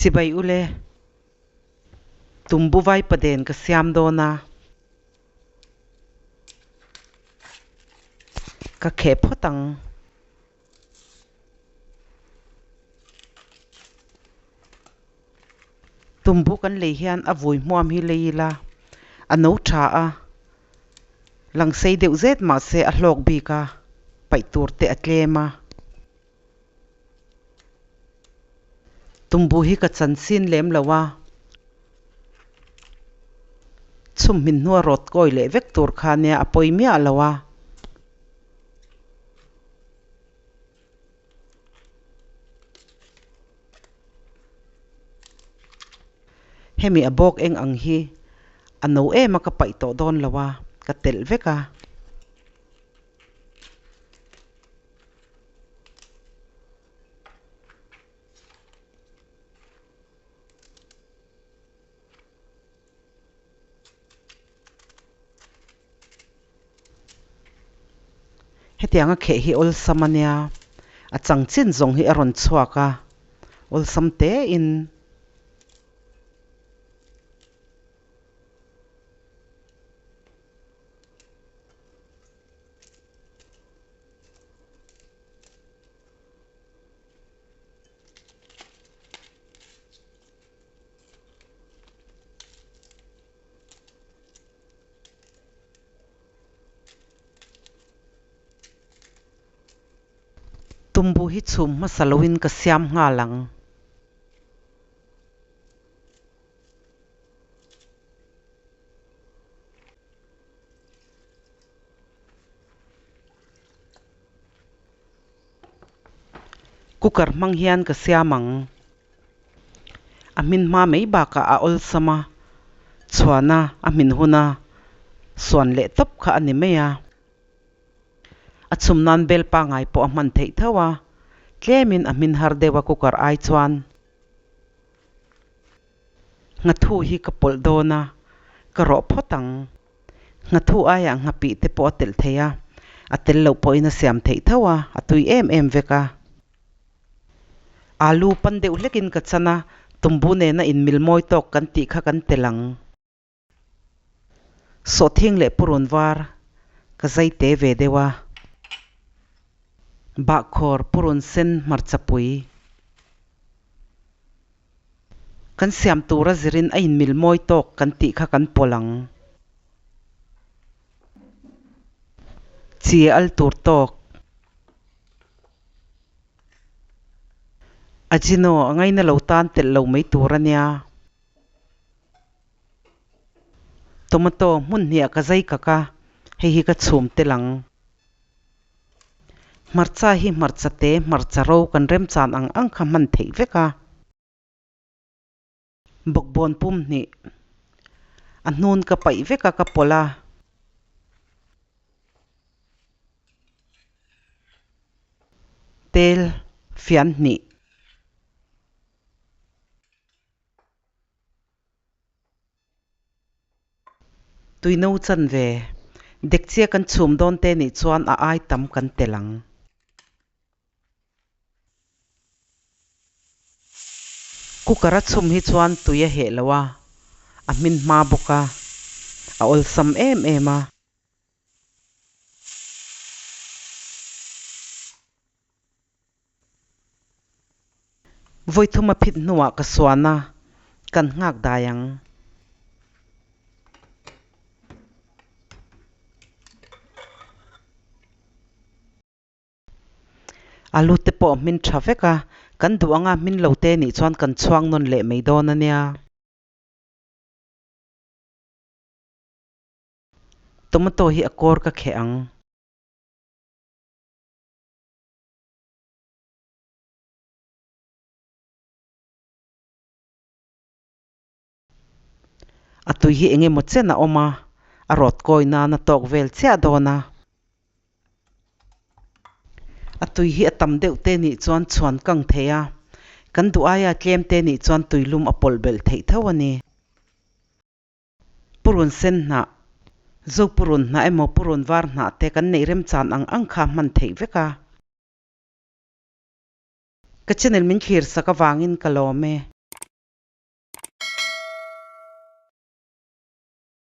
Chibai ule, tumbu vai paden ka siam dawn a. Ka kheh phawt ang. Tumbu kan lei hian a vui hmuam hi lei ila a no tha a, lang sei deuh zet mahse a hlawk bik a, paih tur te a tlem a. Tumbu hi ka chan sin lem lo a, chhum hmin hnua rawt kawi leh vek tur kha nia a pawi miah lo a. Hemi a bawk eng ang hi a no em a ka paih tawh dawn lo a, ka telh vek a. Hetiang a kheh hi awlsam a nia, a chang chin zawng hi a rawn chhuak a, awlsam te in. Tumbu hi chhum hmasa loin ka siam nghal ang. Cooker hmang hian ka siam ang. A hmin hma mai bakah a awlsam a, chhuana a hmin huna suan leh tawp kha a ni mai a. A chhum nan bel pangngai pawh a hman theih tho a, tlemin a hmin har deuh a cooker ai chuan. Nghathu hi ka pawlh dawn a, ka rawh phawt ang. Nghathu aiah nghapih te pawh a telh thei a, a tel loh pawhin a siam theih tho a, a tui em em vek a. Alu pan deuh hlekin ka chan a, tumbu nena inmil mawi tawk kan tih kha kan tel ang. Sawhthing leh purun var ka zai te ve deuh a. Bahkhawr purun sen hmarchapui. Kan siam tura zirin a inmil mawi tawk kan tih kha kan pawlh ang. Chi al tur tawk. Ajino a ngaina lo tan telh lo mai tur a nia. Tomato hmun hniah ka zai kak a, hei hi ka chhum tel ang. Hmarcha hi hmarcha te, hmarcha ro kan remchan ang ang kha hman theih vek a. Bawkbawn pum hnih a hnun ka paih vek a ka pawlh a. Tel fian hnih. Tuino chanve dekchia kan chhum dawn te nih chuan a ai tam kan tel ang. Cooker a chhum hi chuan tui a heh lo a, a hmin hma bawk a, a awlsam em em a. Vawithum a phit hnuah ka suan a, kan nghak dai ang. Alu te pawh hmin tha vek a, kan duh anga hmin lo te nih chuan kan chhuang nawn leh mai dawn a nia. Tomato hi a kawr ka kheh ang. A tui hi eng emaw chen a awm a, a rawt kawi nan a tawk vel chiah dawn a. A tui hi a tam deuh te nih chuan chhuan kang thei a, kan duh aia tlem te nih chuan tuilum a pawlh belh theih tho a ni. Purun sen hnah, Zo purun hnah emaw purun var hnah te kan neih remchan ang ang kha hman theih vek a. Ka channel min thlir sak avangin ka lawm e.